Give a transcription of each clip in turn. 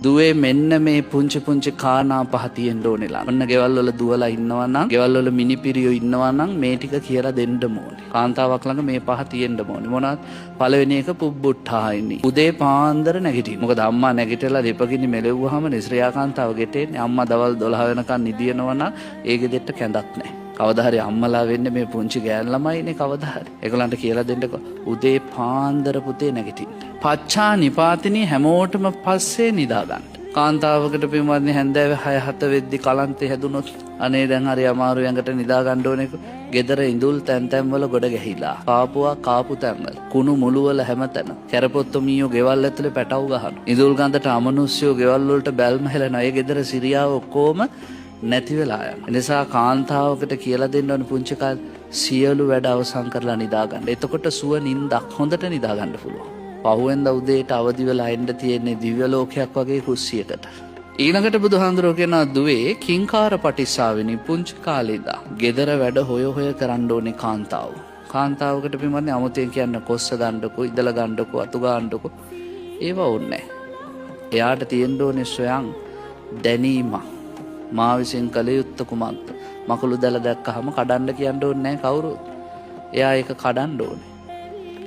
දුවේ මෙන්න මේ පුංචි පුංචි කාරණා පහ තියෙන්න ඕනේ ළඟ. ඔන්න ගෙවල් වල දුවලා ඉන්නවා නම්, ගෙවල් වල මිනිපිරියෝ ඉන්නවා නම් මේ ටික කියලා දෙන්න ඕනේ. කාන්තාවක් ළඟ මේ පහ තියෙන්න ඕනේ. මොනවාද? පළවෙනි එක පුබ්බුට්ඨායිනි. උදේ පාන්දර නැගිටින්න. මොකද අම්මා නැගිටලා දෙපගිනි මෙලෙව්වහම නිස්ත්‍රියා කාන්තාව ගෙට එන්නේ. අම්මා දවල් 12 වෙනකන් නිදියනවා නම් ඒ ගෙදරට කැඳක් නැහැ. කවදා හරි අම්මලා වෙන්නේ මේ පුංචි ගෑන් ළමයිනේ කවදා හරි. ඒගොල්ලන්ට කියලා දෙන්නකෝ උදේ පාන්දර පුතේ නැගිටින්න. පච්චා නිපාතිනී හැමෝටම පස්සේ නිදා ගන්න. කාන්තාවකට පින්වත්නි හැන්දෑවේ 6 7 වෙද්දි කලන්තේ හැදුනොත් අනේ දැන් හරි අමාරු ඇඟට නිදා ගන්න ඕනේ. ගෙදර ඉඳුල් තැන් තැන් වල ගොඩ ගැහිලා. කාපුවා කාපු තැන් වල. කුණු මුළු වල හැමතැන. කැරපොත්තෝ මීයෝ ගෙවල් ඇතුලේ පැටව් ගහනවා. ඉඳුල් ගඳට අමනුෂ්‍යයෝ ගෙවල් වලට බැල්ම හෙලනවා. ඒ ගෙදර සිරියාව ඔක්කොම නැති වෙලා යනවා. එනිසා කාන්තාවකට කියලා දෙන්න ඕන පුංචි කාලේ සියලු වැඩ අවසන් කරලා නිදා ගන්න. එතකොට සුව නින්දක් හොඳට නිදා ගන්න පුළුවන්. පහුවෙන්ද උදේට අවදි වෙලා එන්න තියෙන්නේ දිව්‍ය ලෝකයක් වගේ කුස්සියකට. ඊළඟට බුදුහාඳුරෝ කියනවා දුවේ කිංකාර පටිසාවිනි පුංචි කාලේ ඉඳන් ගෙදර වැඩ හොය හොය කරන්න ඕනේ කාන්තාව. කාන්තාවකට පින්වත්නි අමුතෙන් කියන්න කොස්ස ගන්නකෝ, ඉදලා ගන්නකෝ, අතු ගන්නකෝ ඒව ඕනේ නැහැ. එයාට තියෙන්න ඕනේ ස්වයං දැනීමක්. මා විසින් කළ යුත්ත කුමක්ද? මකුළු දැල දැක්කහම කඩන්න කියන්න ඕනේ නැහැ කවුරුත්. එයා ඒක කඩන්න ඕනේ.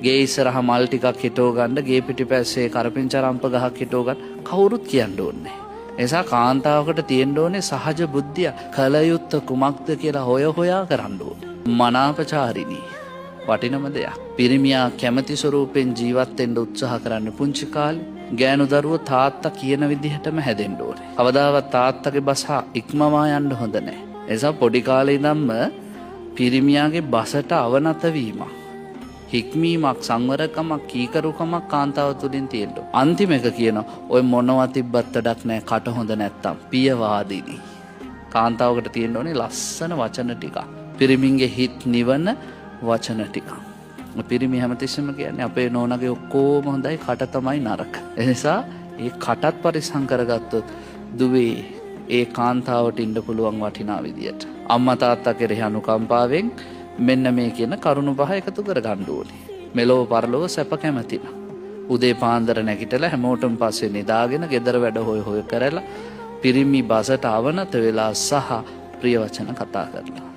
ගේ ඉස්සරහ මල් ටිකක් හිටව ගන්න, ගේ පිටිපස්සේ කරපිංචා රම්ප ගහක් හිටව ගන්න කවුරුත් කියන්න ඕනේ නැහැ. ඒ නිසා කාන්තාවකට තියෙන්න ඕනේ සහජ බුද්ධිය. කළ යුත්ත කුමක්ද කියලා හොය හොයා කරන්න ඕනේ. මනාපචාරිණී වටිනම දෙයක්. පිරිමියා කැමති ස්වරූපෙන් ජීවත් වෙන්න උත්සාහ කරන්න පුංචි කාලේ. ගෑනු දරුවෝ තාත්තා කියන විදිහටම හැදෙන්න ඕනේ. කවදාවත් තාත්තගේ බස ඉක්මවා යන්න හොඳ නැහැ. ඒ නිසා පොඩි කාලේ ඉඳන්ම පිරිමියාගේ බසට අවනත වීමක්, හික්මීමක්, සංවරකමක්, කීකරුකමක් කාන්තාව තුළින් තියෙන්න ඕනේ. අන්තිම එක කියනවා ඔය මොනවා තිබ්බත් වැඩක් නැහැ කට හොඳ නැත්තම්. පියවාදිනී. කාන්තාවකට තියෙන්න ඕනේ ලස්සන වචන ටිකක්. පිරිමින්ගේ හිත් නිවන වචන ටිකක්. පිරිමි හැමතිස්සෙම කියන්නේ අපේ නෝනගේ ඔක්කොම හොඳයි කට තමයි නරක. ඒ නිසා ඒ කටත් පරිස්සම් කරගත්තොත් දුවේ ඒ කාන්තාවට ඉන්න පුළුවන් වටිනා විදියට. අම්මා තාත්තා කෙරෙහි අනුකම්පාවෙන් මෙන්න මේ කියන කරුණු පහ එකතු කරගන්න ඕනේ. මෙලොව පරලොව සැප කැමතින. උදේ පාන්දර නැගිටලා හැමෝටම පස්සේ නිදාගෙන ගෙදර වැඩ හොය හොය කරලා පිරිමි බසට අවනත වෙලා සහ ප්‍රිය වචන කතා කරලා.